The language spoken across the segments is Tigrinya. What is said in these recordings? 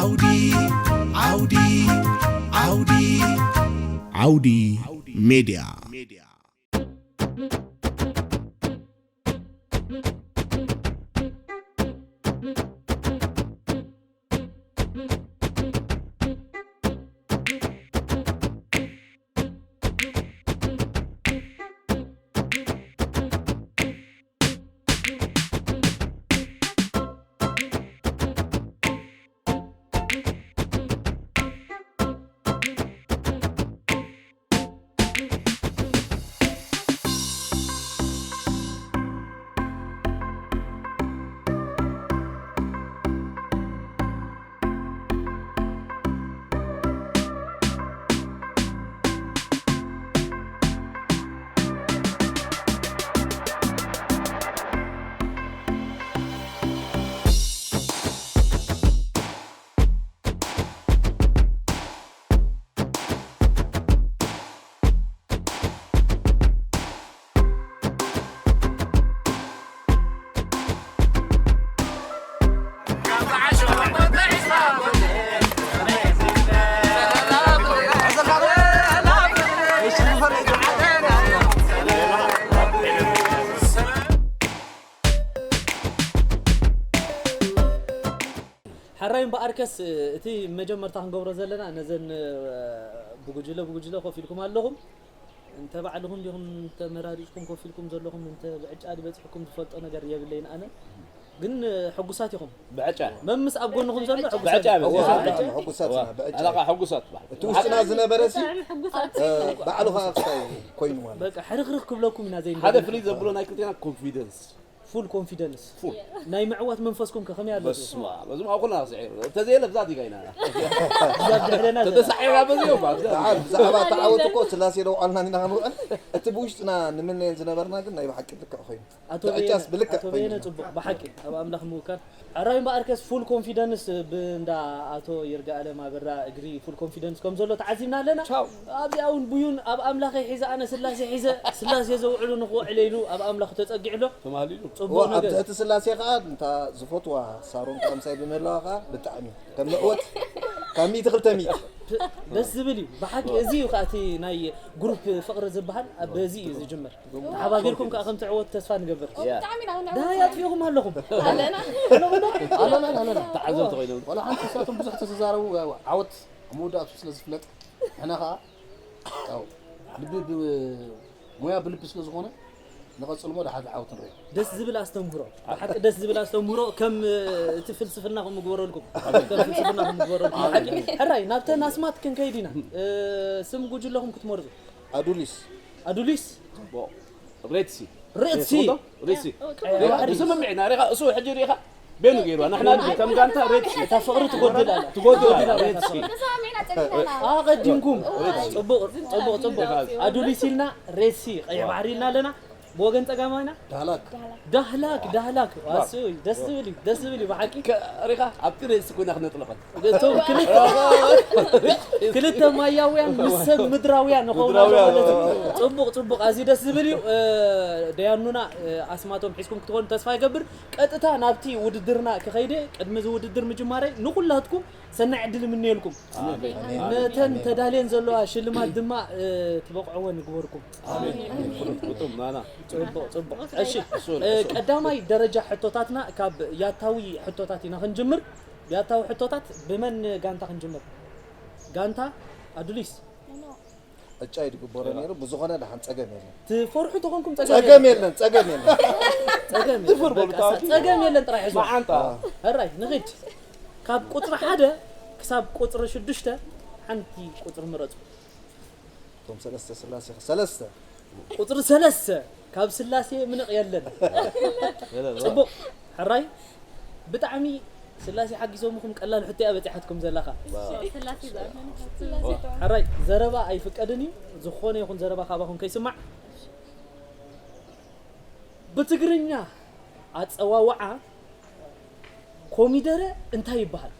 ዓውዲ ዓውዲ ዓውዲ ዓውዲ ሜድያ። ሓራይ እምበኣርከስ፣ እቲ መጀመርታ ክንገብሮ ዘለና፣ ነዘን ብጉጅለ ብጉጅለ ኮፍ ኢልኩም ኣለኹም፣ እንተ ባዕልኹም ዲኹም ተመራሪጽኩም ኮፍ ኢልኩም ዘለኹም፣ እንተ ብዕጫ ድበጽሕኩም ዝፈልጦ ነገር የብለይን ኣነ። ግን ሕጉሳት ኢኹም። ብዕጫ። መምስ ኣብ ጎንኹም ዘሎ ሕጉሳት ብዕጫ ኢኹም። በዚ። እዋ፣ ሕጉሳት ኢና፣ ብዕጫ። ኣላኻ ሕጉሳት በሃል። እቲ ውሽጥና ዝነበረ ሲ፣ ብጣዕሚ ሕጉሳት። እ፣ ባዕሉ ኸኣ ክሳይ ኮይኑ ማለት። በቃ ሕርኽርኽ ክብለኩም ኢና ዘይንደሊ። ሓደ ፍልይ ዘብሎ ናይ ክልቴና ኮንፊደንስ። ፉል ኮንፊደንስ። ፉል። ናይ ምዕዋት መንፈስኩም ከ ከመይ ኣሎ? በስመ ኣብ። በዚ መኣ ኩልና ስዒሩ። እንተዘየለ ብዛ ዲጋ ኢና። እዛ ብድሕረና ዘላ። ተተሳዒራ በዚ እዩ፣ ባብ። በዓል፣ ብዛዕባ ተዓወት እኮ ስላሴ ደው ኣልና ኢና ክንውዕል። እቲ ብውሽጥና ንምነየን ዝነበርና ግን ናይ ብሓቂ ልክዕ ኮይኑ። ኣቶ ብዕጫስ በየነ፣ ብልክዕ ኣቶ በየነ ኮይኑ። ጽቡቕ፣ ብሓቂ ኣብ ኣምላኽ ምውካል። ሕራይ እምበኣርከስ ፉል ኮንፊደንስ ብእንዳ ኣቶ ይርጋኣለም ኣበራ እግሪ ፉል ኮንፊደንስ ከም ዘሎ ተዓዚብና ኣለና። ቻው። ኣብዚኣ እውን ብዩን ኣብ ኣምላኸይ ሒዘ ኣነ ስላሴ ሒዘ፣ ስላሴ ዘውዕሉ ንኽውዕለ ኢሉ ኣብ ኣምላኽ ተጸጊዑ ኣሎ። ተማህሊሉ። ጽቡቕ እዋ፣ ኣብ ነገር። ትሕቲ ስላሴ ኸኣ እንታ ዝፈትዋ ሳሮን ክኣምሳይ ብምህላዋ ኸኣ ብጣዕሚ ከም መዕወት ካብ ሚእቲ ክልተ ሚእቲ። ደስ ዝብል እዩ። ብሓቂ እዚ እዩ ከኣ እቲ ናይ ግሩፕ ፍቕሪ ዝበሃል፣ ኣብ በዚ እዩ ዝጅምር። ተሓባቢርኩም ከኣ ከም ትዕወቱ ተስፋ ንገብር። ኦ፣ ያ። ብጣዕሚ ኢና፣ ዳሃይ ኣጥፊእኹም ኣለኹም። ኣለና። ኣለና፣ ኣለና። ተዓዘብቲ ኮይኖም። ዋላ ሓንቲ ንሳቶም ብዙሕ ተተዛረቡ፣ ያው ዓወት ኣብ መወዳእቱ ስለ ዝፍለጥ፣ ንሕና ከኣ፣ ያው፣ ልቢ ብ-፣ ሞያ ብልቢ ስለ ዝኾነ፣ ንቐጽል እሞ ደሓር ዓወት ንርኢ። ደስ ዝብል ኣስተምህሮ። ብሓቂ ደስ ዝብል ኣስተምህሮ። ከም፣ እ፣ እቲ ፍልስፍና ከም ምግበረልኩም። ከም ፍልስፍና ከም ምግበረልኩም። ብሓቂ። ሕራይ፣ ናብተን ኣስማት ክንከይድ ኢና። እ፣ ስም ጉጅለኹም ክትመርጹ። ኣዱሊስ። ኣዱሊስ። ጽቡቕ። ሬድሲ። ሬድሲ። ጽቡቕ ዶ? ሬድሲ። ቀይ ሬኻ፣ ባሕሪ። ስምምዕ ኢና። ሬኻ፣ እሱ ሕጂ ሬኻ ቤኑ ገይሩዋ። ንሕና ግን ከም ጋንታ ሬድሲ። እታ ፍቕሪ ትጎድል ኣላ። ትጎድል ኣላ፣ ሬድሲ። ተሰማሚዕና ጸኒሕና። ኣቐዲምኩም። ጽቡቕ፣ ጽቡቕ፣ ጽቡቕ። ኣዱሊስ ኢልና ሬድሲ፣ ቀይ ባሕሪ ኢልና ኣለና። ብወገን ጸጋማይና? ዳህላክ። ዳህላክ፣ ዳህላክ። ዋው። ኣስይ፣ ደስ ዝብል እዩ፣ ደስ ዝብል እዩ ብሓቂ። ከ-፣ ሪኻ ኣብቲ ርእሲ ኮይና ክነጥልቐት። እቶም ክልተ፣ ክልተ ማያውያን ምስ ሰብ ምድራውያን ንኸውን ኣሎ ምድራውያን። ማለት እዩ። ጽቡቕ፣ ጽቡቕ። ኣዝዩ ደስ ዝብል እዩ። እ፣ ደያኑና፣ እ፣ ኣስማቶም ሒዝኩም ክትኾኑ ተስፋ ይገብር። ቀጥታ ናብቲ ውድድርና ክኸይደ፣ ቅድሚ እዚ ውድድር ምጅማረይ ንኹላትኩም ሰናይ ዕድል እምነየልኩም። ኣሜን። ነተን ተዳልየን ዘለዋ ሽልማት ድማ፣ እ፣ ትበቕዕወን ይግበርኩም። ኣሜን። ግጥም ናና። ጽቡቕ፣ ጽቡቕ። እሺ፣ እሱ፣ እ፣ እሱ። ቀዳማይ ደረጃ ሕቶታትና ካብ ያታዊ ሕቶታት ኢና ክንጅምር። ያታዊ ሕቶታት ብመን ጋንታ ክንጅምር? ጋንታ ኣዱሊስ። ዕጫ እዩ ዝግበሮ ነይሩ። ብዝኾነ ደሓን ጸገም የለን። ትፈርሑ ተኾንኩም ጸገም ጸገም የለን። የለን፣ ጸገም የለን። ጸገም የለን። ዝፈር በሉ በቃ፣ ታውቂ። ጸገም የለን ጥራይ ሕዝዋ። መዓንጣ። ሕራይ፣ ንኺድ። ካብ ቁጽሪ ሓደ ክሳብ ቁጽሪ ሽዱሽተ ሓንቲ ቁጽሪ ምረጹ። እቶም ሰለስተ ስላሴ፣ ሰለስተ። ቁጽሪ ሰለስተ፣ ካብ ስላሴ ምንቕ የለን። ጽቡቕ፣ ሕራይ። ብጣዕሚ ስላሴ ሓጊዞምኹም፣ ቀላል ሕቶ እያ በጺሓትኩም ዘላ ኸኣ። ስላሴ ዝኣመነ ስላሴ ተዋህዶ። ሕራይ፣ ዘረባ ኣይፍቀድን እዩ። ዝኾነ ይኹን ዘረባ ካባኹም ከይስማዕ። ብትግርኛ ኣጸዋውዓ ኮሚደረ እንታይ ይበሃል?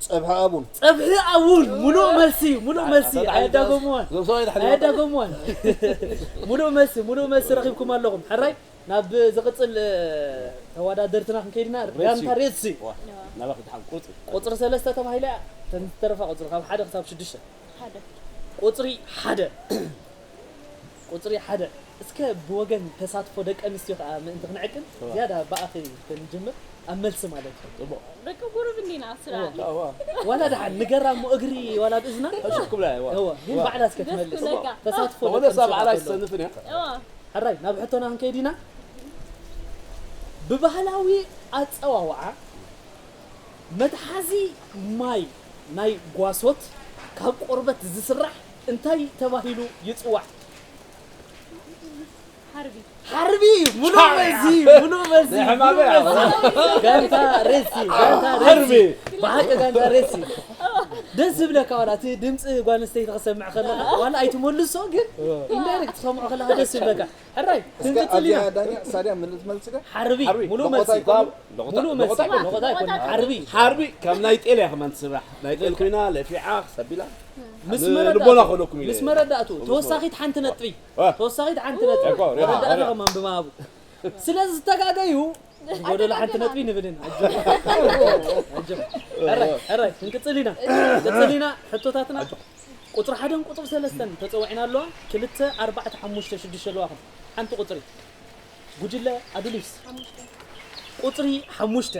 ጸብሒ ኣቡን። ጸብሒ ኣቡን፣ ሙሉእ መልሲ፣ ሙሉእ መልሲ። ኣታ-፣ ኣታ-፣ ኣየዳገምዋን። ዞም ሰብኣይ ድሕሪ ኣየዳገምዋን። ሙሉእ መልሲ፣ ሙሉእ መልሲ ረኺብኩም ኣለኹም። ሕራይ፣ ናብ ዝቕጽል ተወዳደርትና ክንከይድና። ጋንታ ሬድሲ ናባኺ ድሓን ቁርፂ ቁፅሪ ሰለስተ ተባሂላ እያ። ተንተረፋ ቁፅሪ ካብ ሓደ ክሳብ ሽዱሽተ። ሓደ ቁፅሪ ሓደ ቁፅሪ ሓደ። እስከ ብወገን ተሳትፎ ደቂ ኣንስትዮ ከዓ ምእንቲ ክንዕቅን ዝያዳ ብኣኺ ክንጅምር፣ ኣብ መልሲ ማለት እዩ። ደቂ ቁሩብ እንዲና ስራ ዋላ ደሓን ንገራ እሞ እግሪ ዋላ ብእዝና ሽክ ብላ እዋ እወ፣ ግን ባዕላ እስከ ትመልስ። ደስ ክብለካ። ተሳትፎ ወደ ደቂ ሰብ ኣንስትዮ ዓላይ ከኣ ከሎ። ዝሰንፍን እያ እዋ ሕራይ ናብ ሕቶና ክንከይድ ኢና። ብባህላዊ ኣጸዋውዓ መትሓዚ ማይ ናይ ጓሶት ካብ ቆርበት ዝስራሕ እንታይ ተባሂሉ ይጽዋዕ? ሓርቢ ሓርቢ። ሙሉእ መልሲ፣ ሙሉእ መልሲ፣ ሙሉእ መልሲ። ጋንታ ሬሲ፣ ጋንታ ሬሲ። ብሓቂ ጋንታ ሬሲ። ደስ ዝብለካ ዋላ እቲ ድምፂ ጓል ኣንስተይቲ ክሰምዕ ከለካ ዋላ ኣይትመልሶ ግን ኢንዳይሬክት ትሰምዖ ከለካ ደስ ዝብለካ። ሕራይ እስከ ክንቅፅል ኢና። ኣብዚኣ ዳኛ ሳድያ ምልት መልስከ ሓርቢ ሓርቢ። ሙሉእ ሎቆታ መልሲ ይባል፣ ሎቆታ- ሙሉእ መልሲ ሎቆታ ይኮን። ሎቆታ ኣይኮነ ሓርቢ ሓርቢ ከም ናይ ጤል እያ ክመን ትስራሕ። ናይ ጤል ኮይና ለፊዓ ክሰቢላ ምስ ልቦና መረዳእቱ ከለኩም ኢለ ምስ መረዳእቱ ምስ ተወሳኺት ሓንቲ ነጥቢ ዋ። ተወሳኺት ሓንቲ ነጥቢ እኮ፣ ሪኣ፣ መረዳእታ ሪኣ። ከማን ብመሃቡ ስለ ዝተጋገዩ ጎደሎ ሓንቲ ነጥቢ ንብል ኢና። ሕራይ ሕራይ ክንቅፅል ኢና። ቅፅል ኢና። ሕቶታትና ቁፅሪ ሓደን ቁፅሪ ሰለስተን ተፀዊዕና ኣለዋ። ክልተ ኣርባዕተ ሓሙሽተ ሽዱሽተ ኣለዋኹም። ሓንቲ ቁፅሪ ጉጅለ ኣዱሊስ ቁፅሪ ሓሙሽተ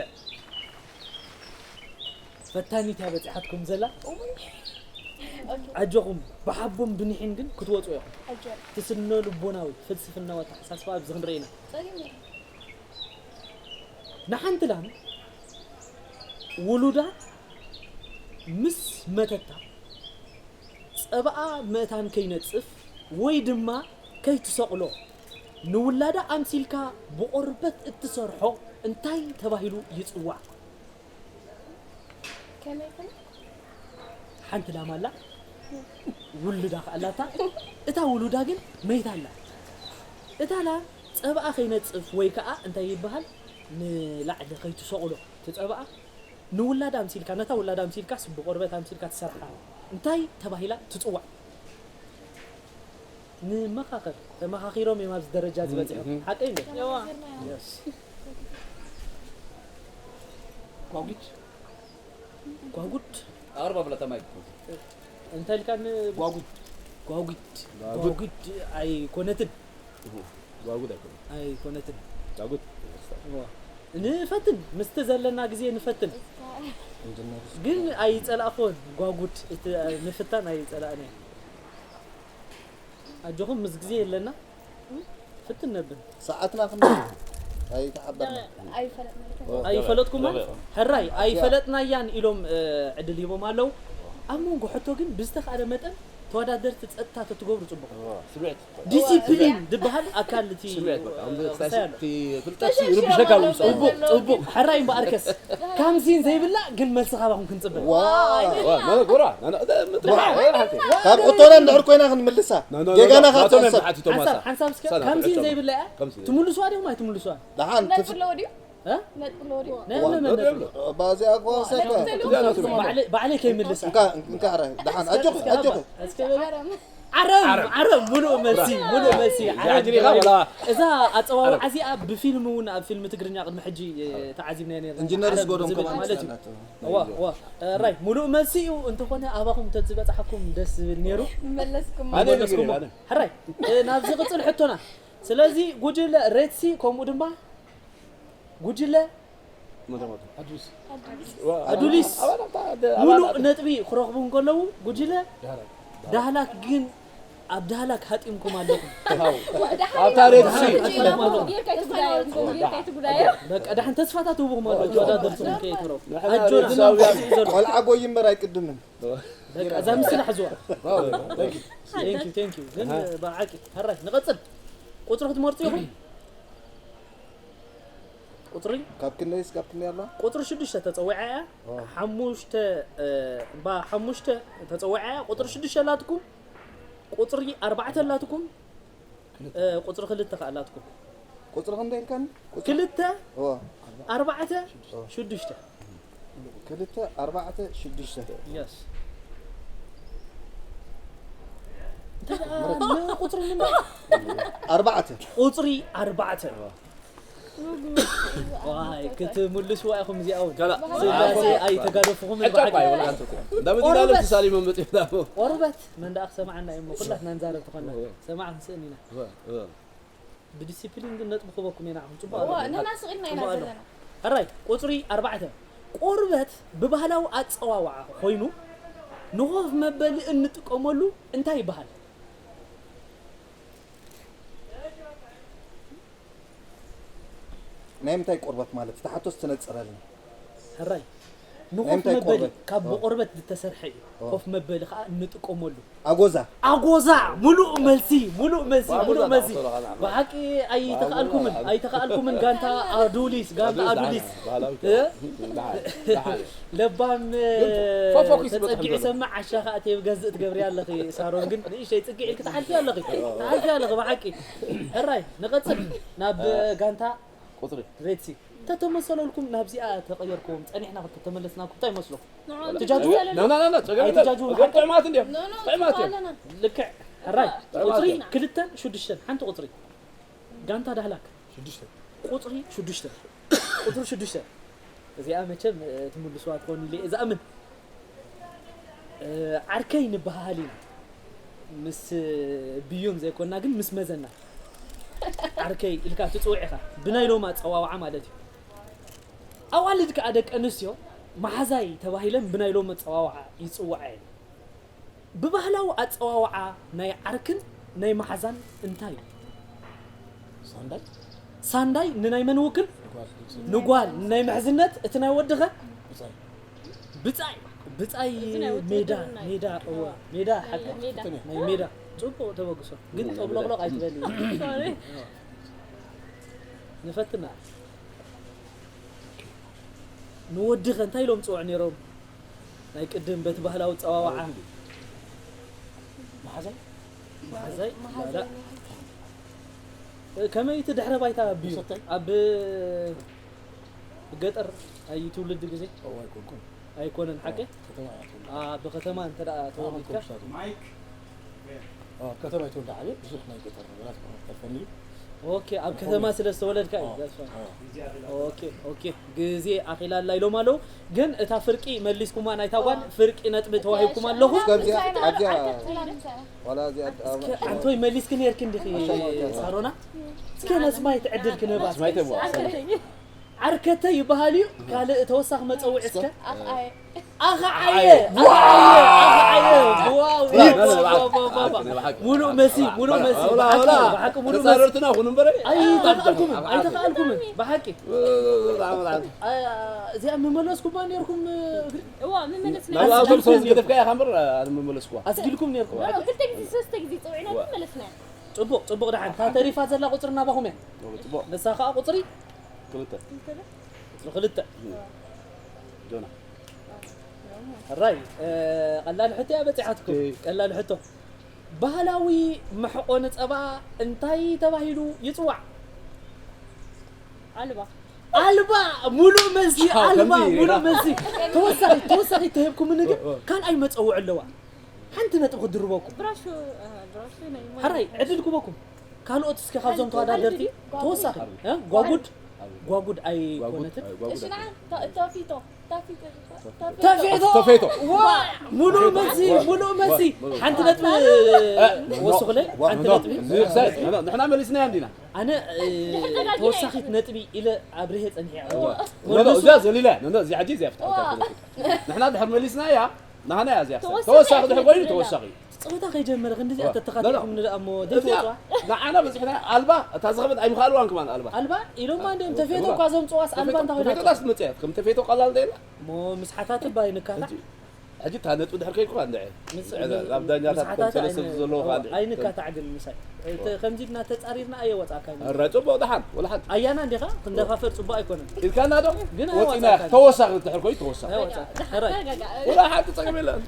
ፈታኒት እያ በፂሓትኩም ዘላ። ኣጆኹም ብሓቦም ብኒሕን ግን ክትወፁ ኢኹም። እቲ ስነ ልቦናዊ ፍልስፍናዊ ኣተሓሳስባ ኣብዚ ክንርኢ ኢና። ንሓንቲ ላም ውሉዳ ምስ መተታ ጸባኣ ምእታን ከይነጽፍ ወይ ድማ ከይትሰቕሎ ንውላዳ ኣምሲልካ ብቆርበት እትሰርሖ እንታይ ተባሂሉ ይጽዋዕ? ከመይ ከመይ ሓንቲ ላም ኣላ፣ ውሉዳ ከኣላታ። እታ ውሉዳ ግን መይታ ኣላ። እታ ላም ጸባኣ ከይነጽፍ ወይ ከኣ እንታይ ይበሃል ንላዕሊ ከይትሰቕሎ እቲ ጸባኣ ንውላዳ ኣምሲልካ ነታ ውላዳ ኣምሲልካስ ብቆርበት ኣምሲልካ ትሰርሓ እንታይ ተባሂላ ትጽዋዕ? ንመኻኸር ተመኻኺሮም እዮም ኣብዚ ደረጃ ዝበፅሑ። ሓቀይ ነ እዋ ጓጉድ ጓጉድ ኣርባ ብላ ተማይ እንታይ ኢልካ ን- ጓጉድ ጓጉድ ጓጉድ ኣይኮነትን ጓጉድ ኣይኮነን ኣይኮነትን ጓጉድ እዋ። ንፈትን ምስቲ ዘለና ግዜ ንፈትን ግን ኣይፀላእኮን ጓጉድ እቲ ምፍታን ኣይፀላእን ኣጆኹም ምስ ግዜ የለና ፍትን ነብል ሰዓትና ክም ኣይተሓበርና ኣይፈለጥና ኣይፈለጥኩማ ሕራይ ኣይፈለጥናያን ኢሎም ዕድል ሂቦም ኣለዉ ኣብ መንጎ ሕቶ ግን ብዝተኻእለ መጠን ተወዳደርቲ ፀጥታ ተትገብሩ ፅቡቕ ስምዕት ዲሲፕሊን ዝበሃል ኣካል እቲ ስምዕት በቃ ክሳይ ኣሎ ፍልጠት ይርብሸካ ውፅኦ ፅቡቕ ሕራይ እምበኣርከስ ካምዚን ዘይብላ ግን መልሲ ካባኹም ክንፅበ ጎራ ካብ ሕቶና እንድሕር ኮይና ክንምልሳ ጌጋና ካትሕሰብ ሓንሳብ ሓንሳብ እስከ ካምዚን ዘይብላ እያ ትምልስዋ ዲኹም ኣይትምልስዋ ደሓን ነጥሎ ድዩ እ? ነጥሎ ድዩ ነብለ መነብሎ ባዚኣ እኮ ሰከ ባዕለይ ከይምልሳ እንካ ሕረ ደሓን ኣጆኺ ኣጆኺ እስከ በቃ እስከ በቃ ዓረም ዓረም ሙሉእ መልሲ ሙሉእ መልሲ ዓረም ጃጅሪኻ ወላ እዛ ኣፀዋውዓ እዚኣ ብፊልም እውን ኣብ ፊልም ትግርኛ ቅድሚ ሕጂ ተዓዚብናዮ ነርና ኢንጂነር ዓረም ዝጎዶም ዝብል ከማን ማለት እዩ እዋ እዋ ራይ ሙሉእ መልሲ እዩ እንተኾነ ኣባኹም ተዝበፅሓኩም ደስ ዝብል ነይሩ መለስኩም ኣነ መለስኩሞ ነግሬ ኣነ ሕራይ ናብ ዝቕፅል ሕቶና ስለዚ ጉጅለ ሬድሲ ከምኡ ድማ ጉጅለ ኣዱሊስ ሙሉእ ነጥቢ ክረኽቡ እንከለዉ ጉጅለ ዳህላክ ግን ኣብ ዳህላክ ሃጢምኩም ኣለኹም ኣብታ ሬድሲ በቃ ዳሕን ተስፋታት ህቡኹም ኣለዉ ተወዳደርትኹም ከየትረው ኣጆና ንመንጎ እዩ ዘሎ ቆልዓ ጎይ እምበር ኣይቅድምን በቃ እዛ ምስላ ሕዝዋ ቴንኪዩ ቴንኪዩ ግን ብዓቂ ሕራይ ንቐፅል ቁፅሪ ክትመርፁ ኢኹም ቁፅሪ ካብ ክንደይስ ካብ ክንደይ ኣላ ቁፅሪ ሽዱሽተ ተፀዊዓ እያ ሓሙሽተ እባ ሓሙሽተ ተፀዊዓ እያ ቁፅሪ ሽዱሽተ ኣላትኩም ቁፅሪ ኣርባዕተ ኣላትኩም ቁፅሪ ክልተ ከዓ ኣላትኩም ቁፅሪ ክንደይ ኢልካኒ ክልተ እዋ ኣርባዕተ ሽዱሽተ ክልተ ኣርባዕተ ሽዱሽተ የስ ኣርባዕተ ቁፅሪ ኣርባዕተ ዋይ ክትምልስዋ ኢኹም እዚኣ እውን። ከላ- ስላሴ ኣይተጋደፍኹምን ዕጫ እኳ ብሓቂ። ኣይበልዓን ትርጉም። እንዳ መዲና ለም ተሳሊሞም መጺኦም ዳሞ። ቆርበት መን ደኣ ክሰምዓና እዩ እሞ ኩላትና ንዛረብ ተኾና ሰማዕ ክንስእን ኢና። ብዲሲፕሊን ግን ነጥቢ ክበኩም ኢና ንዓኹም ጽቡቕ ኣሎ። ንሕና ስቕ ኢልና ኢና ዘለና። ሕራይ ቁጽሪ ኣርባዕተ ቆርበት ብባህላዊ ኣጸዋውዓ ኮይኑ ንኾፍ መበሊ እንጥቀመሉ እንታይ ይበሃል? ናይ ምንታይ ቆርበት ማለት እቲ ሓቶስ ትነፅረልና? ሕራይ ንኾፍ ናይ ምንታይ መበሊ ቆርበት? ካብ ኦ። ብቆርበት ዝተሰርሐ እዩ። ኦ። ኮፍ መበሊ ከዓ እንጥቀመሉ ኣጎዛ ኣጎዛ። ሙሉእ መልሲ፣ ሙሉእ መልሲ፣ ኣጎዛ ሙሉእ መልሲ። ዳዕተሎ ኸዓ። ብሓቂ ኣይተኸኣልኩምን፣ ኣይተኸኣልኩምን። ጋንታ ኣዱሊስ፣ ጋንታ ኣዱሊስ። ባህላዊ እ? ደሓን፣ ደሓን። ለባም ግን ፎ-፣ ፎኪስ ይበፅሕ ተፀጊዑ ዘሎ። ሰማዕ ዓሻ ከዓ ተብገዝእ ትገብሪ ኣለኺ ሳሮን። ግን ንእሽተይ ፅግዒ ኢልኪ ትሓልፊ ኣለኺ። ትሓልፊ ኣለኺ ብሓቂ። ሕራይ ንቐፅል ናብ ጋንታ ቁፅሪ ሬድሲ። ተተመሰለልኩም ናብዚኣ ተቐየርኩም ፀኒሕና ከተመለስናኩም እንታይ ይመስለኩም? ንዕኦም ትጃጁ? ተመሰለሉ። ና ና ና ና ጸገም የለን። ኣይትጃጁ። እዞም ጥዑማት እንዲዮም። ኖ፣ ኖ፣ ጥዑማት እዮም። ኣለና። ልክዕ ሕራይ ጥዑማት ቁፅሪ እዮም። ክልተን ሽዱሽተን ሓንቲ ቁፅሪ ጋንታ ዳህላክ ሽዱሽተ ቁፅሪ ሽዱሽተ ቁፅሪ ሽዱሽተ እዚኣ መቸም እ፣ ትምልስዋ ትኾኑ ኢለ እየ ዝኣምን። እ፣ ዓርከይ ንበሃሃል ኢና ምስ ብዩን ዘይኮንና ግን ምስ መዘና ዓርከይ ኢልካ ትፅውዕ ኢኻ። ብናይ ሎም ኣፀዋውዓ ማለት እዩ። ኣዋልድ ከዓ ደቂ ኣንስትዮ መሓዛይ ተባሂለን ብናይ ሎም ኣፀዋውዓ ይፅውዓ እየን። ብባህላዊ ኣፀዋውዓ ናይ ዓርክን ናይ መሓዛን እንታይ እዩ? ሳንዳይ ሳንዳይ ንናይ መን ውክል? ጓል ንጓል ንናይ ምሕዝነት። እቲ ናይ ወድኸ? ብጻይ ብጻይ ብጻይ እዚ ናይ ወዲ ሜዳ ውትድርና እዩ። ሜዳ እወ ሜዳ ሓቂ ሜዳ። ፍትነ ናይ ሜዳ ጽቡቕ ተበግሶ ግን ጠብሎቕሎቕ ኣይትበል። ሶሪ። ንፈትና ንወድኸ እንታይ ኢሎም ጽውዕ ነይሮም? ናይ ቅድም በቲ ባህላዊ ጸዋዋዓ መሓዛይ መሓዛይ ላላ ከመይ እቲ ድሕረ ባይታ ኣብዩ ሰታይ? ኣብ ገጠር ኣይ ትውልድ ግዜ እዋ ኣይኮንኩም ኣይኮነን ሓቂ ከተማ እያ ትውልድ ኣብ ከተማ እንተ ደኣ ተወሊድካ ማይክ ከተማ ይተወልደ ዓብየ ብዙሕ ናይ ገጠር ነገራት ክኾነ ተርፈኒ ኦኬ ኣብ ከተማ ስለ ዝተወለድካ እዩ that's why ኦኬ ኦኬ ግዜ ኣኺላ ኣላ ኢሎም ኣለዉ ግን እታ ፍርቂ መሊስኩማ ናይታ ጓል ፍርቂ ነጥቢ ተዋሂብኩም ኣለኹ እስከ ኣብዚኣ ኣብዚኣ ዋላ እዚኣ እስከ ኣንቶይ መሊስኪ ነርኪ እንዲኺ ሳሮና እስከ ነስማይ ትዕድል ክንህባ ስማይ ተብዋ ዓርከተ ይበሃል እዩ ካልእ ተወሳኺ መፀውዒ እስከ ኣኽኣየ። ኣኽዓየ ኣኽዓየ ኣኽዓየ ዋው ዋው ዋው ዋው ሙሉእ መሲ ሙሉእ መሲ ብሓቂ ብሓቂ ሙሉእ መሲ ተጻረርትና ኩኑ እምበረ ኣይተኻእልኩምን ኣይተኻእልኩምን ብሓቂ እዚኣ ምመለስኩማ ነርኩም እግሪ እዋ ምመለስና ናብኣ እዞም ሰው ዝገደፍካ ኢኻ እምበር ኣነ ምመለስኩዋ ኣስጊልኩም ነርኩም ኖ፣ ኖ፣ ክልተ ግዜ ሰለስተ ግዜ ፀውዕና ግን መለስና። ፅቡቕ ፅቡቕ ደሓን እታ ተሪፋ ዘላ ቁፅሪ ናባኹም እያ ጽቡቕ ንሳ ከዓ ቁፅሪ ክልተ ቁፅሪ ክልተ ጆና ሕራይ እ፣ ቀላል ሕቶ እያ በፂሓትኩም ቀላል ሕቶ ባህላዊ መሕቆኒ ፀባ እንታይ ተባሂሉ ይፅዋዕ ኣልባ ኣልባ ሙሉእ መልሲ ኣልባ ከምዚ ሙሉእ መልሲ ተወሳኺ ተወሳኺ ተሂብኩምኒ ግን ካልኣይ መፀውዒ ኣለዋ ሓንቲ ነጥቢ ክድርበኩም ብራሹ ኣሃ፣ ብራሹ ናይ ማይ ሕራይ ዕድል ክበኩም ካልኦት እስከ ካብዞም ተወዳደርቲ ተወሳኺ እ? ጓጉድ ጓጉድ ኣይኮነትን ጓጉድ እሺ ንዓ ታ- ታፊቶ ታፊቶ ተፊቶ ተፌቶ ዋ ሙሉእ መልሲ ሙሉእ መልሲ ሓንቲ ነጥቢ ወስኹለይ ሓንቲ ነጥቢ ንሕና መሊስናያ እንዲና ኣነ እ፣ ተወሳኺት ነጥቢ ኢለ ኣብርሄ ፀኒሐ እዛ ዘሊላ እዚኣ ሕጂ እዚኣ ፍትሓ ንሕና ድሕር መሊስናያ ናህና እያ እዚኣ ተወሳኺ ድሕር ኮይኑ ተወሳኺ ፀወታ ከይጀመረ ክንዲዚኣ ተተኻቲኹም ንደኣ እሞ እዚኣ ዘይትወፅዋ ንዓና በፂሕና ኣልባ እታ ዝኸበት ኣይምኻልዋን ከማን ኣልባ ኣልባ ኢሎም እንዲም ተፌቶ እኳ ዘምፅዋስ ኣልባ እንታይ ኮይና ተፌቶስ መፅያት ከም ተፌቶ ቀላል ደየላ እሞ ምስ ሓታት እባ ኣይንካታዕ ሕጂ እታ ነጥቢ ድሕር ከይድኩ እንድዐ ኣብ ዳኛታት ከም ሰለስተ ዘለዎ ከ እንድዐ ኣይንካታዕ ግን ምሳይ እቲ ከምዚ ኢልና ተፃሪርና ኣየወፃእካ ኧረ ፅቡቕ ደሓን ወላ ሓንቲ ኣያና እንዲኻ ክንደፋፈር ፅቡቅ ኣይኮነን ኢልካና ዶ ግን ወፂና ኣይወፃእካን ተወሳኺ ድሕር ኮይኑ ተወሳኺ ኣይወፃእካ ሕራይ ወላ ሓንቲ ፀገም የለን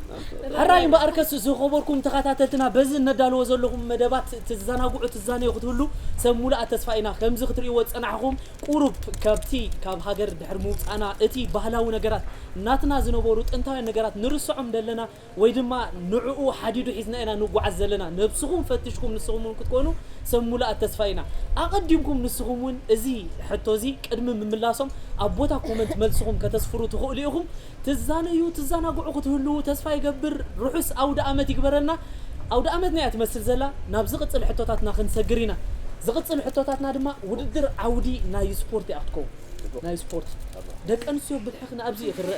ሕራይ እምበኣርከስ ዝኾበርኩም ተኸታተልትና በዚ እነዳልዎ ዘለኹም መደባት ትዘናግዑ ትዛነዩ ክትህሉ ሰብ ሙሉኣ ተስፋ ኢና ከምዚ ክትርእይዎ ዝፀናሕኹም ቁሩብ ካብቲ ካብ ሃገር ድሕሪ ምውፃእና እቲ ባህላዊ ነገራት ናትና ዝነበሩ ጥንታውያን ነገራት ንር ንስዖም ዘለና ወይ ድማ ንዕኡ ሓዲዱ ሒዝና ኢና ንጓዓዝ ዘለና። ነብስኹም ፈትሽኩም ንስኹም እውን ክትኮኑ ሰብ ሙሉኣት ተስፋ ኢና። ኣቐዲምኩም ንስኹም እውን እዚ ሕቶ እዚ ቅድሚ ምምላሶም ኣብ ቦታ ኮመንት መልስኹም ከተስፍሩ ትኽእሉ ኢኹም። ትዛነዩ ትዘናግዑ ክትህልዉ ተስፋ ይገብር። ርሑስ ኣውደ ኣመት ይግበረልና። ኣውደ ኣመትና እያ ትመስል ዘላ። ናብ ዝቕጽል ሕቶታትና ክንሰግር ኢና። ዝቕጽል ሕቶታትና ድማ ውድድር ዓውዲ ናይ ስፖርት እያ ክትከውን። ናይ ስፖርት ደቂ ኣንስትዮ ብልሕኽን ኣብዚ እዩ ክረአ።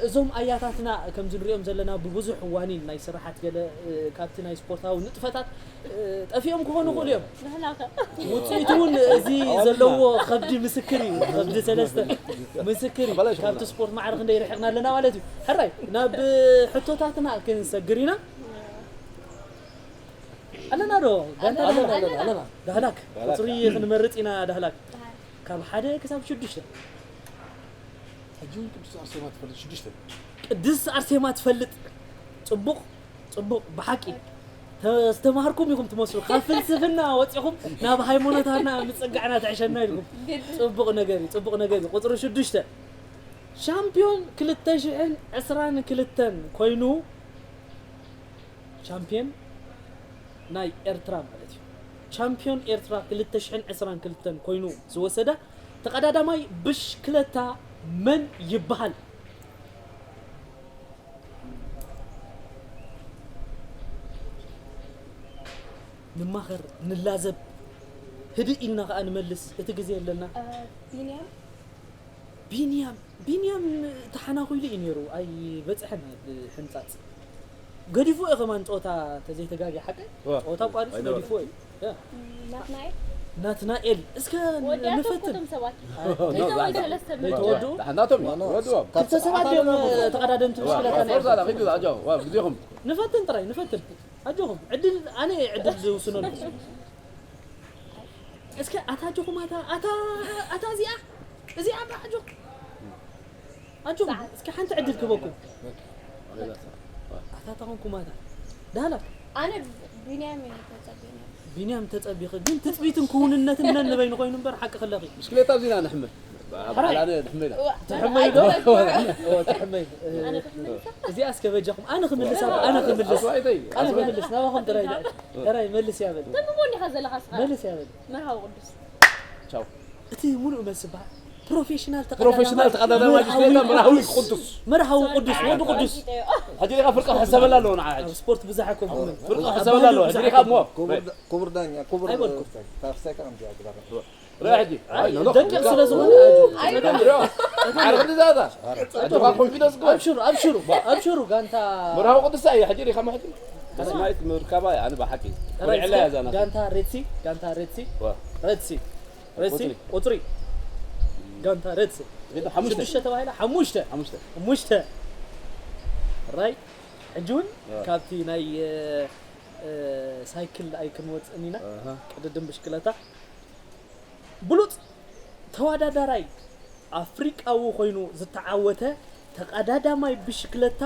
እዞም ኣያታትና ከምዚ ንሪኦም ዘለና ብብዙሕ ዋኒን ናይ ስራሓት ገለ ካብቲ ናይ ስፖርታዊ ንጥፈታት ጠፊኦም ክኾኑ ይኽእሉ እዮም። ውፅኢቱ እውን እዚ ዘለዎ ከብዲ ምስክር እዩ። ከብዲ ሰለስተ ምስክር እዩ። ካብቲ ስፖርት ማዕረ ክንደይ ርሒቕና ኣለና ማለት እዩ። ሕራይ ናብ ሕቶታትና ክንሰግር ኢና። ኣለና ዶ? ጋንታ ኣለና፣ ዳህላክ? ኣለና፣ ኣለና። ዳህላክ ቁፅሪ ክንመርፅ ኢና። ዳህላክ ካብ ሓደ ክሳብ ሽዱሽተ። ሕጂ እውን ቅዱስ ኣርሴማ ትፈልጥ ሽዱሽተ። ቅድስት ኣርሴማ ትፈልጥ። ፅቡቕ፣ ፅቡቕ። ብሓቂ ተስተማሃርኩም ኢኹም ትመስሉ። ካብ ፍልስፍና ወፂኹም ናብ ሃይማኖታትና ምፅጋዕና ትሕሸና ኢልኩም። ፅቡቕ ነገር እዩ፣ ፅቡቕ ነገር እዩ። ቁፅሪ ሽዱሽተ ሻምፒዮን ክልተ ሽሕን ዕስራን ክልተን ኮይኑ ሻምፒዮን ናይ ኤርትራ ማለት እዩ። ቻምፒዮን ኤርትራ ክልተ ሽሕን ዕስራን ክልተን ኮይኑ ዝወሰደ ተቐዳዳማይ ብሽክለታ መን ይበሃል? ንማኸር፣ ንላዘብ፣ ህድእ ኢልና ከኣ ንመልስ። እቲ ግዜ ኣለና። ቢንያም ቢንያም ቢንያም ተሓናኺሉ እዩ ነይሩ፣ ኣይበጽሐን ኣብ ሕንጻጽ። ገዲፉ እዩ ከማን ጸወታ ተዘይተጋግየ ሓቀይ? ዋ፣ ጸወታ ኣቋሪጹ ኣይነበረን። ገዲፉ እዩ። ያ። ናትናኤል? ናትናኤል፣ እስከ ወዲኣቶም ንፈትን። እኮ እቶም ሰባት። ኣይ፣ ክልተ ወይ ሰለስተ ለይተወድኡ? ናቶም እዮም፣ ወድዎም። ክልተ ሰባት እዮም ተቐዳደምቲ ብሽክለታ ናይ ፎርዛ ዳ፣ ኪዱ፣ ኣጆ፣ ዋ፣ ግዜኹም። ንፈትን ጥራይ፣ ንፈትን። ኣጆኹም፣ ዕድል፣ ኣነ ዕድል ዝውስነሉ። እስከ ኣታ ኣጆኹም፣ ኣታ፣ ኣታ፣ ኣታ እዚኣ፣ እዚኣ እምበር ኣጆኹም። ኣጆኹም፣ እስከ ሓንቲ ዕድል ክበኩም። ኣታ፣ ኣታ ኾንኩም፣ ኣታ። ዳህላክ። ኣነ ቢንያም እየ ተጸቢኒ። ቢንያም ተጸቢኺ፣ ግን ትጽቢትን ክውንነትን ነንበይኑ ኮይኑ እምበር ሓቂ ክለኺ። ብሽክሌታ ኣብዚና ንሕመ። ኣብ ሓራይ። ዓላነ ንሕመ ኢና። እዋ፣ ትሕመይ ዶ? ኣይትበል። እዋ፣ ትሕመይ። ኣነ ክምልሳ? እዚኣ እስከ በጃኹም፣ ኣነ ክምልሳ፣ ኣነ ክምልስ። ኣስዋይተይ፣ ኣነ ኣስዋይ። ክምልስ፣ ናባኹም ጥራይ ድኣ። ጥራይ መልስ እያ በል። ተንብቦ እንዲኻ ዘለኻ እስኻ። መልስ እያ በል። መርሃዊ ቅዱስ። ቻው። እቲ ሙሉእ መልሲ በሃል ፕሮፌሽናል ተቐዳዳማይ ፕሮፌሽናል ተቐዳዳማይ መርሃዊ ብሽክሌታ መርሃዊ ቅዱስ። ቅዱስ። መርሃዊ ቅዱስ፣ ወዲ ቅዱስ። ሕጂ ዲኻ ፍርቂ ክሕሰበላ ኣለዎ ንዓ ሕጂ። ኣብ ስፖርት ብዝሕ ኣይኮንኩምን። ፍርቂ ክሕሰበላ ኣለዎ። ሕጂ ዲኻ እሞ። ክቡር ዳ-፣ ክቡር ዳኛ፣ ክቡር ኣይበልኩም። ስታፍ፣ ስታፍ፣ ስታፍ፣ ከምዚ ኣግባብ። ርአ ሕጂ። ኣይ፣ ኣይ፣ ኖ፣ ኖ። ደቂቕ ስለ ዝኾነ፣ ኣጆ። ኣይ፣ ኣጆ። ኣረ፣ ክንዲ ዛዛ። ኣጆኻ ኮንፊደንስ ግበር። ኣብሽሩ፣ ኣብሽሩ፣ ኣብሽሩ፣ ጋንታ መርሃዊ ቅዱስ እያ፣ ሕጂ ዲኻ እሞ ሕጂ። ኣስማይት ምርካባ እያ፣ ኣነ ብሓቂ። ራይት፣ ኩርዕላ እያ ዛና። ጋንታ ሬድሲ፣ ጋንታ ሬድሲ። ዋ። ሬድሲ። ሬድሲ፣ ቁጽሪ። ቁጽሪ። ጋንታ ሬድሲ። ግን ሓሙሽተ። ሽዱሽተ ተባሂላ፣ ሓሙሽተ። ሓሙሽተ። ሓሙሽተ። ራይት። ሕጂ እውን ዋ። ካብቲ ናይ፣ እ፣ እ፣ ሳይክል ኣይክንወጽእን ኢና። ኣሃ። ቅድድም ብሽክለታ። ብሉጽ ተወዳዳራይ ኣፍሪቃዊ ኮይኑ ዝተዓወተ ተቐዳዳማይ ብሽክለታ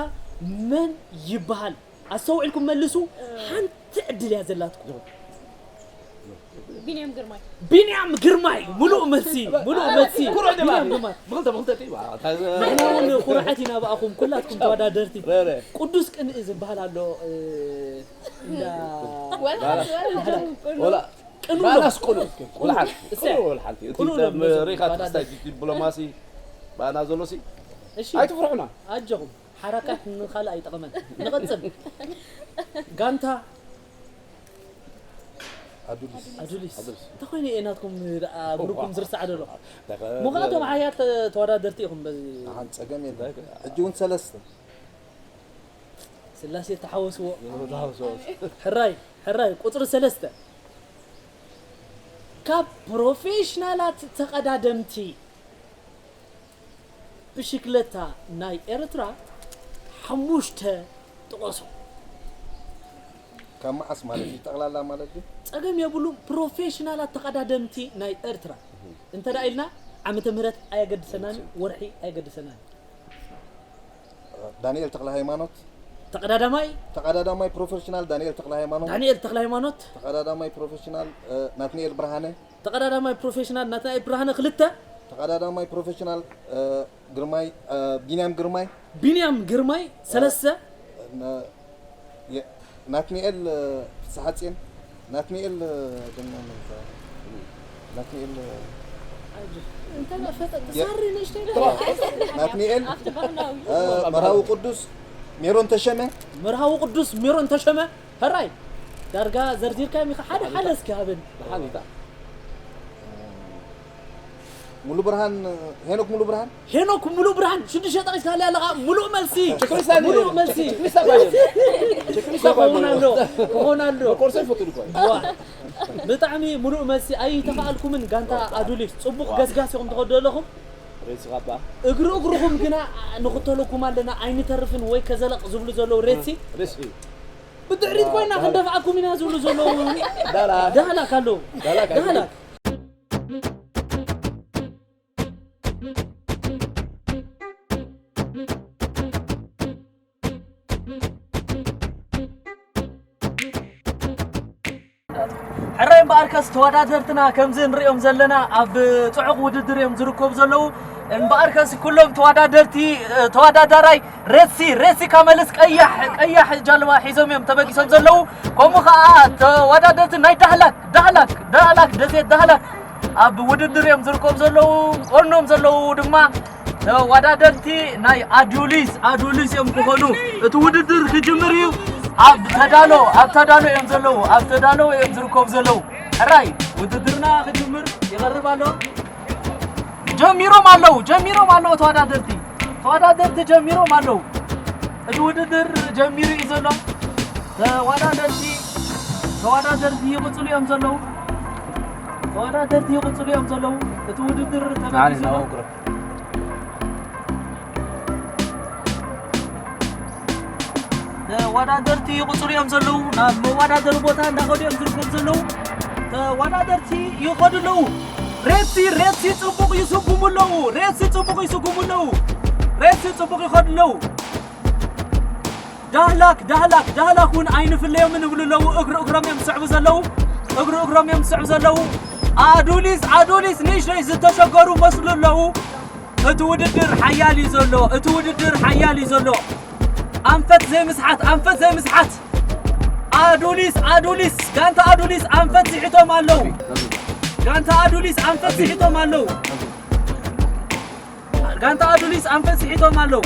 መን ይበሃል? ኣስተውዒልኩም መልሱ። ሓንቲ ዕድል እያ ዘላትኩም። ቢንያም ግርማይ። ቢንያም ግርማይ፣ ሙሉእ መልሲ፣ ሙሉእ መልሲ። ኩርዕ ዲባ። ቢንያም ግርማይ። ብኽልተ፣ ብኽልተ ዲባ። ንሕና እውን ኩርዓት ኢና ብኣኹም ኩላትኩም ተወዳደርቲ። ረ፣ ረ። ቅዱስ ቅንኢ ዝበሃል ኣሎ፣ እ፣ እንዳ ወላ፣ ወላ፣ ወላ። ቅኑዕ ባላስ ቅኑዕ። ወላ ሓንቲ። እስያ። ቅኑዕ፣ ወላ ሓንቲ። እቲ ቅኑዕ ተ-፣ ነው ሪኻ ባላስ። ትሕዝታ ዲፕሎማሲ ባና ዘሎ ሲ። እሺ። ኣይትፍርሑና። ኣጆኹም። ሓራካት ንኻልእ ኣይጠቕመን። ንቐጽል። ጋንታ ኣዱሊስ። ኣዱሊስ። ኣዱሊስ። እንተኾይኑ እየ ናትኩም ደኣ ብሩኩም ዝርሳዕ ደሎ። ተኸ-፣ ምኽንያቱም ሓያት ተ-፣ ተወዳደርቲ ኢኹም በዚ። ኣሓን ጸገም የለን። ሕጂ እውን ሰለስተ። ስላሴ ተሓወስዎ። ተሓወስዎ። ሕራይ፣ ሕራይ፣ ቁጽሪ ሰለስተ። ካብ ፕሮፌሽናላት ተቐዳደምቲ ብሽክለታ ናይ ኤርትራ ሓሙሽተ ጥቐሱ። ካብ መዓስ ማለት እዩ? ጠቕላላ ማለት እዩ? ጸገም የብሉን። ፕሮፌሽናላት ተቐዳደምቲ ናይ ኤርትራ እንተ ደኣ ኢልና ዓመተ ምህረት ኣየገድሰናን፣ ወርሒ ኣየገድሰናን። ዳንኤል ተኽለ ሃይማኖት። ተቐዳዳማይ? ተቐዳዳማይ ፕሮፌሽናል ዳንኤል ተኽለ ሃይማኖት። ዳንኤል ተኽለ ሃይማኖት። ተቐዳዳማይ ፕሮፌሽናል፣ እ፣ ናትናኤል ብርሃነ። ተቐዳዳማይ ፕሮፌሽናል ናትናኤል ብርሃነ ክልተ። ተቐዳዳማይ ፕሮፌሽናል፣ እ፣ ግርማይ፣ እ፣ ቢንያም ግርማይ። ቢንያም ግርማይ ሰለስተ። ነ-፣ የ-፣ ናትኒኤል፣ እ፣ ፍስሓጽዮን። ናትኒኤል፣ እ፣ ደማ መን ይባሃል? ናትኒኤል፣ እ፣ እንተ ፈጠጥ ሳሪ ንእሽተይ ዶ? ናትኒኤል፣ ኣብቲ ባህላዊ እ፣ መርሃዊ ቅዱስ ሜሮን ተሸመ። መርሃዊ ቅዱስ ሜሮን ተሸመ። ሕራይ ዳርጋ ዘርዚርካዮም ኢኻ። ሓደ ሓደ እስኪ ሃበኒ። ሓቢታ ሙሉ ብርሃን፣ ሄኖክ ሙሉ ብርሃን። ሄኖክ ሙሉ ብርሃን ሽዱሽተ ጠቂስካለይ ኣለኻ። ሙሉእ መልሲ ቸክሊስታ ሙሉእ መልሲ ቸክሊስታ ባይዘን ቸክሊስታ ክኸውን ኣሎ ባይዘን ክኸውን ኣሎ። መቆርሰ ይፈቱ ድኳ ዋ፣ ብጣዕሚ ሙሉእ መልሲ ኣይተኻኣልኩምን። ጋንታ ኣዱሊስ ጽቡቕ ገስጋስ ኢኹም ትኸዱ ዘለኹም። ሬሲ ካባ እግሪ እግርኹም ግና ንኽተለኩም ኣለና ኣይንተርፍን ወይ ከዘለቕ ዝብሉ ዘለዉ ሬሲ ሬሲ ብድሕሪት ኮይና ክንደፍኣኩም ኢና ዝብሉ ዘለዉ ዳላ ዳህላክ ኣለዉ። ዳላክ ዳህላክ ሕራይ እምበኣርከስ ተወዳደርትና ከምዚ ንሪኦም ዘለና ኣብ ጽዑቕ ውድድር እዮም ዝርከቡ ዘለዉ። እምበኣርከስ ኩሎም ተወዳደርቲ ተወዳዳራይ ሬሲ ሬሲ ካመልስ ቀያሕ ቀያሕ ጃልባ ሒዞም እዮም ተበጊሶም ዘለዉ። ከምኡ ከዓ ተወዳደርቲ ናይ ዳህላክ ዳህላክ ዳህላክ ደሴት ዳህላክ ኣብ ውድድር እዮም ዝርከቡ ዘለዉ። ጎኖም ዘለዉ ድማ ተወዳደርቲ ናይ ኣዱሊስ ኣዱሊስ እዮም ክኾኑ። እቲ ውድድር ክጅምር እዩ። ኣብ ተዳሎ ኣብ ተዳሎ እዮም ዘለዉ ኣብ ተዳሎ እዮም ዝርከቡ ዘለዉ። ሕራይ ውድድርና ክጅምር ይቐርብ ኣሎ። ጀሚሮም ኣለዉ ጀሚሮም ኣለዉ ተወዳደርቲ ተወዳደርቲ ጀሚሮም ኣለዉ። እቲ ውድድር ጀሚሩ እዩ ዘሎ። ተወዳደርቲ ተወዳደርቲ ይቕፅሉ እዮም ዘለዉ። ተወዳደርቲ ይቕፅሉ እዮም ዘለዉ። እቲ ውድድር ተበጊሱ ኣሎ። ተወዳደርቲ ይቕፅሉ እዮም ዘለዉ። ናብ መወዳደሪ ቦታ እንዳኸዱ እዮም ዝርከቡ ዘለዉ። ተወዳደርቲ ይኸዱ ኣለዉ። ሬሲ ሬሲ ፅቡቕ ይስጉሙ ኣለዉ። ሬሲ ፅቡቕ ይስጉሙ ኣለዉ። ሬሲ ፅቡቕ ይኸዱ ኣለዉ። ዳህላክ ዳህላክ ዳህላክ እውን ኣይንፍለዮምን ይብሉ ኣለዉ። እግሪ እግሮም እዮም ዝስዕቡ ዘለዉ። እግሪ እግሮም እዮም ዝስዕቡ ዘለዉ። ኣዱሊስ ኣዱሊስ ንእሽተይ ዝተሸገሩ መስሉ ኣለዉ። እቲ ውድድር ሓያል እዩ ዘሎ። እቲ ውድድር ሓያል እዩ ዘሎ። ኣንፈት ዘይምስሓት ኣንፈት ዘይምስሓት። ኣዱሊስ ኣዱሊስ ጋንታ ኣዱሊስ ኣንፈት ስሒቶም ኣለዉ። ጋንታ ኣዱሊስ ኣንፈት ስሒቶም ኣለዉ። ጋንታ ኣዱሊስ ኣንፈት ስሒቶም ኣለዉ።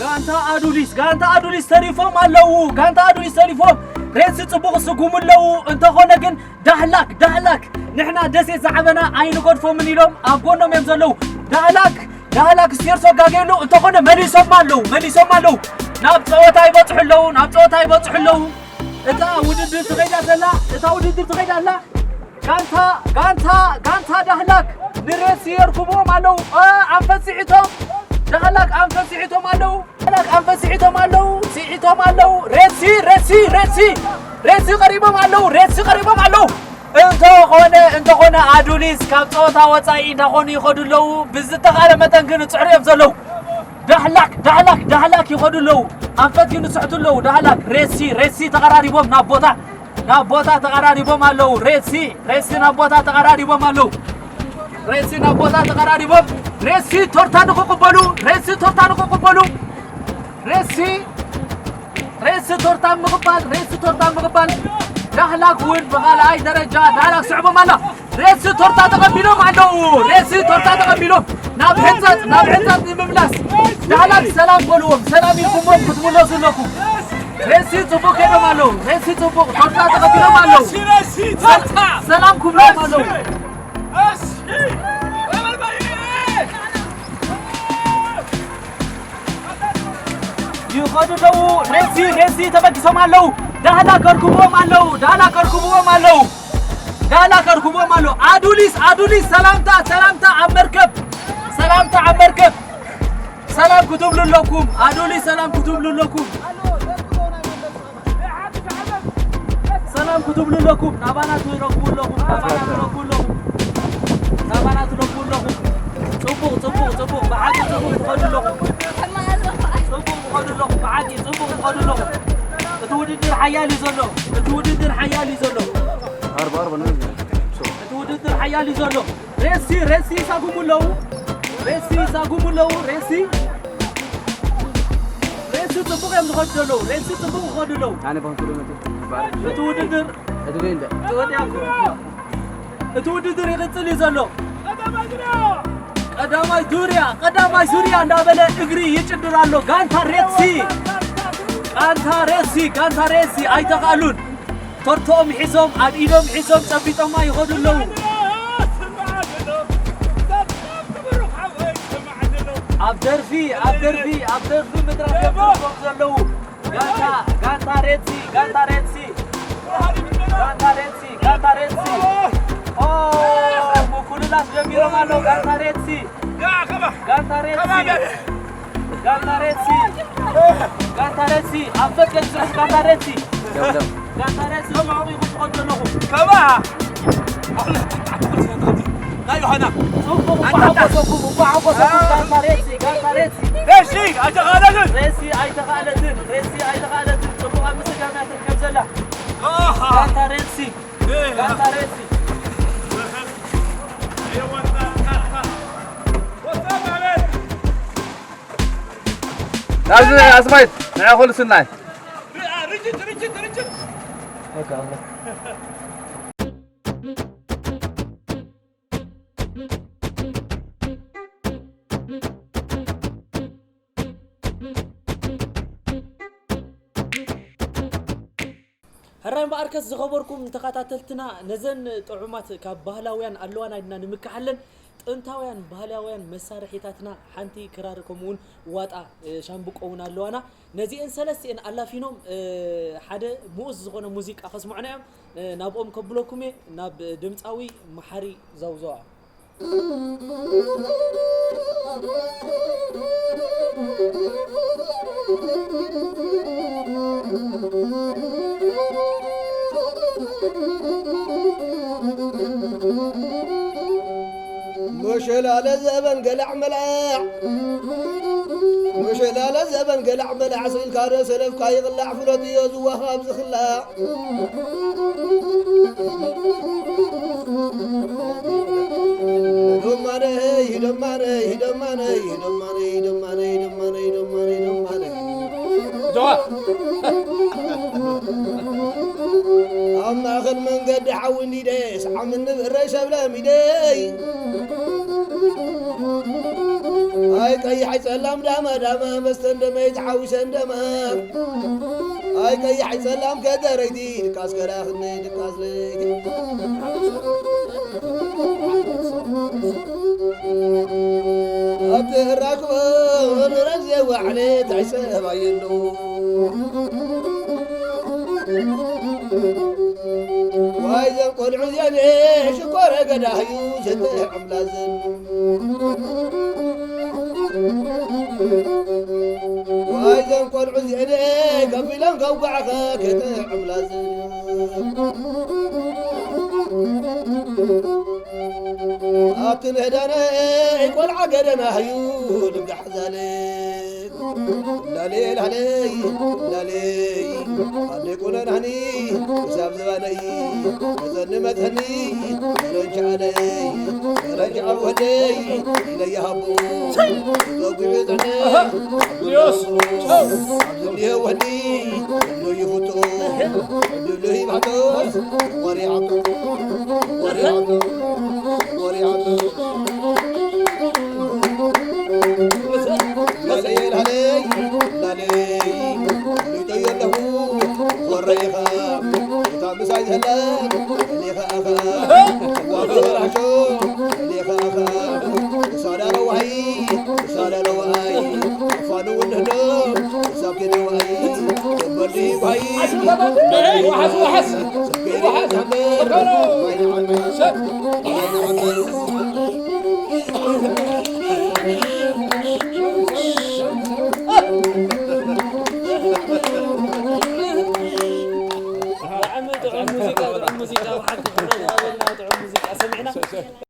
ጋንታ ኣዱሊስ ጋንታ ኣዱሊስ ተሪፎም ኣለዉ። ጋንታ ኣዱሊስ ተሪፎም ሬሲ ጽቡቕ ስጉሙ ኣለዉ። እንተኾነ ግን ዳህላክ ዳህላክ ንሕና ደሴት ዝዓበና ኣይንገድፎምን ኢሎም ኣብ ጎኖም እዮም ዘለዉ። ዳህላክ ዳህላክ ስቴርሶ ጋጌሉ እንተኾነ መሊሶም ኣለዉ መሊሶም ኣለዉ። ናብ ጸወታ ይበጽሑ ኣለዉ ናብ ጸወታ ይበጽሑ ኣለዉ። እታ ውድድር ትኸይዳ ዘላ እታ ውድድር ትኸይዳ ኣላ። ጋንታ ጋንታ ጋንታ ዳህላክ ንሬሲ የርክብዎም ኣለዉ። እ፣ ኣንፈት ስሒቶም ዳህላክ ኣንፈት ስሒቶም ኣለዉ። ዳህላክ ኣንፈት ስሒቶም ኣለዉ ስሒቶም ኣለዉ። ሬሲ ሬሲ ሬሲ ሬሲ ቀሪቦም ኣለዉ ሬሲ ቀሪቦም ኣለዉ። እንተኾነ እንተኾነ ኣዱሊስ ካብ ፀወታ ወፃኢ እንዳኾኑ ይኸዱ ኣለዉ። ብዝተኻለ መጠን ግን ይፅዕሩ እዮም ዘለዉ። ዳህላክ ዳህላክ ዳህላክ ይኸዱ ኣለዉ። ኣንፈት ግን ይስሕቱ ኣለዉ። ዳህላክ ሬሲ ሬሲ ተቐራሪቦም ናብ ቦታ ናብ ቦታ ተቐራሪቦም ኣለዉ። ሬሲ ሬሲ ናብ ቦታ ተቐራሪቦም ኣለዉ። ሬሲ ናብ ቦታ ተቐራሪቦም ሬሲ ቶርታ ንኽቕበሉ ሬሲ ቶርታ ንኽቕበሉ ሬሲ ሬሲ ቶርታ ምቕባል ሬሲ ቶርታ ምቕባል። ዳህላክ እውን ብኻልኣይ ደረጃ ዳህላክ ስዕቦም ኣላ። ሬሲ ቶርታ ተቐቢሎም ኣለዉ። ሬሲ ቶርታ ተቐቢሎም ናብ ሕንጸት ናብ ሕንጸት ንምምላስ ዳህላክ ሰላም በልዎም። ሰላም ኢልኩሞም ክትምለሱ ኣለኩም። ሬሲ ጽቡቕ ከይዶም ኣለዉ። ሬሲ ጽቡቕ ቶርታ ተቐቢሎም ኣለዉ። ሰላም ክብሎም ኣለዉ። ይኸዱ ኣለዉ። ሬሲ ሬሲ ተበጊሶም ኣለዉ። ዳህላክ ከርክብዎም ኣለዉ። ዳህላክ ከርክብዎም ኣለዉ። ዳህላክ ከርክብዎም ኣለዉ። ኣዱሊስ ኣዱሊስ ሰላምታ ሰላምታ ኣብ መርከብ ሰላምታ ኣብ መርከብ። ሰላም ክትብሉ ኣለኩም። ኣዱሊስ ሰላም ክትብሉ ኣለኩም። ሰላም ክትብሉ ኣለኩም። ናባና ትረክቡ ኣለኹም። ናባና ትረክቡ ኣለኹም። ናባና ትረክቡ ኣለኹም። ጽቡቕ ጽቡቕ ጽቡቕ ብሓቂ ጽቡቕ ትኸዱ ኣለኹም። ጽቡቕ ትኸዱ ኣለኹም። ብሓቂ ጽቡቕ ትኸዱ ኣለኹም። እቲ ውድድር ሓያል እዩ ዘሎ። እቲ ውድድር ሓያል እዩ ዘሎ። ኣርባ ኣርባ ነው። እቲ ውድድር ሓያል እዩ ዘሎ። ሬሲ፣ ሬሲ ይሳጉሙ ኣለዉ። ሬሲ ይሳጉሙ ኣለዉ። ሬሲ፣ ሬሲ ጽቡቕ እዮም ዝኸዱ ዘለዉ። ሬሲ ጽቡቕ ይኸዱ ኣለዉ። ኣነ ባንኩ ደመት። እቲ ውድድር እቲ ገንደ። እቲ ውድድር ይቕጽል እዩ ዘሎ። ቀዳማይ ዙርያ፣ ቀዳማይ ዙርያ እንዳበለ እግሪ ይጭድር ኣሎ። ጋንታ ሬሲ፣ ጋንታ ሬሲ፣ ጋንታ ሬሲ ኣይተኽኣሉን። ቶርቶኦም ሒዞም፣ ኣብ ኢዶም ሒዞም ጨቢጦማ ይኸዱ ኣለዉ። ኣብ ደርፊ፣ ኣብ ደርፊ፣ ኣብ ደርፊ ምድራፍ እዮም ዘለዉ። ጋንታ፣ ጋንታ ሬሲ፣ ጋንታ ሬሲ፣ ጋንታ ሬሲ፣ ጋንታ ሬሲ። ኦ፣ ምኩልላት ጀሚሮም ኣለዉ። ጋንታ ሬሲ፣ ጋንታ ሬሲ፣ ጋንታ ሬሲ፣ ጋንታ ሬሲ። ኣብ ፈቀድ ዝሕዝ ጋንታ ሬሲ፣ ጋንታ ሬሲ። ጽቡቕ ኢኹም ትኸዱ ዘለኹም። ከማ ናይ ዮሃና። ጽቡቕ፣ እንኳዕ ሓጎሰኩም፣ እንኳዕ ሓጎሰኩም። ጋንታ ሬሲ፣ ጋንታ ሬሲ። ሬሲ ኣይተኻእለትን። ሬሲ ኣይተኻእለትን፣ ሬሲ ኣይተኻእለትን። ጽቡቕ ኣብ ምስጋና ትርከብ ዘላ። ኣሃ። ጋንታ ሬሲ፣ እ። ጋንታ ሬሲ። ናብዚ ኣስማይት ንዕኹል ስናይ። ርችት፣ ርችት፣ ርችት። ሕራይ እምበኣርከስ ዝኸበርኩም ተኸታተልትና፣ ነዘን ጥዑማት ካብ ባህላውያን ኣለዋና ኢልና ንምክሓለን ጥንታውያን ባህላውያን መሳርሒታትና ሓንቲ ክራር ከምኡውን ዋጣ፣ እ፣ ሻምብቆ እውን ኣለዋና። ነዚአን ሰለስቲአን ኣላፊኖም፣ እ፣ ሓደ ምኡዝ ዝኾነ ሙዚቃ ከስምዑና እዮም። እ፣ ናብኦም ከብለኩም እየ፣ ናብ ድምፃዊ መሓሪ ዘውዘዋ። መሸላለ ዘበን ገላዕ መላዕ፣ መሸላለ ዘበን ገላዕ መላዕ፣ ስኢልካ ዶ ሰለፍካ ይቕላዕ፣ ፍለጥዮ ዝዋሃብ ዝኽላዕ። ደማነይ፣ ደማነይ፣ ደማነይ፣ ደማነይ፣ ደማነይ፣ ደማነይ፣ ደማነይ፣ ደማነይ። ጀዋ። ኣብ ማእኸል መንገዲ ሓዊ እንዲደ፣ ሰዓም እንብእረይ ሸብለሚደይ። ኣይ ቀይሕ ኣይ ጸላም ዳማ ዳማ፣ መስተን ደመይ ተሓዊሰን ደማ። ኣይ ቀይሕ ኣይ ጸላም ከደረይቲ፣ ድቃስ ከላኽኒ ድቃስ ለይቲ። ኣብቲ እራክቦ ንረብ ዘዋዕለ ታይ ሰብ ኣየሉ። ዋይ ዘን ቆልዑ እዚኣን ሽኮረ ገዳህዩ ዘተ ዕምላዝን። ዋይ ዘን ቆልዑ እዚአን ከፊሎም ከውጋዕኸ ከተ ዕምላዝን። ኣብቲ ንህዳነ ቆልዓ ገደናህዩ ልጋሕ ዛለ። ላሌ ላሌ ላሌ ኣዴ ቁነናኒ ክሳብ ዝባነይ መዘኒ መትኒ ረንቻ ኣደይ ረንቻ ኣብ ወደይ ኢለያ ሃቡ ዘጉቢ ጥዕነ ዮስ ኣብዚ እንዲሄ ወዲ እንዶ ይፍቶ ዕድሉ ይባሕቶ ወሪዓቶ ወሪዓቶ ወሪዓቶ ላለየ ላለይ ላለይ ሉይጠዮ ኣለኹ ወረይኻ እታ ምሳይ ዘላ እኔኻ ኣኻ ዋበራሾ እኔኻ ኣኻ እሳዳ ለዋይ እሳዳ ለዋይ ፋኑ ውድህዶ እሳብ ከደ ዋይ በዲ ዋይ ዋሓስ ዋሓስ ዋሓስ ብጣዕሚ ጥዑም ሙዚቃ፣ ጥዑም ሙዚቃ፣ ብሓቂ ክብረት ይሃበልና፣ ጥዑም ሙዚቃ ሰሚዕና።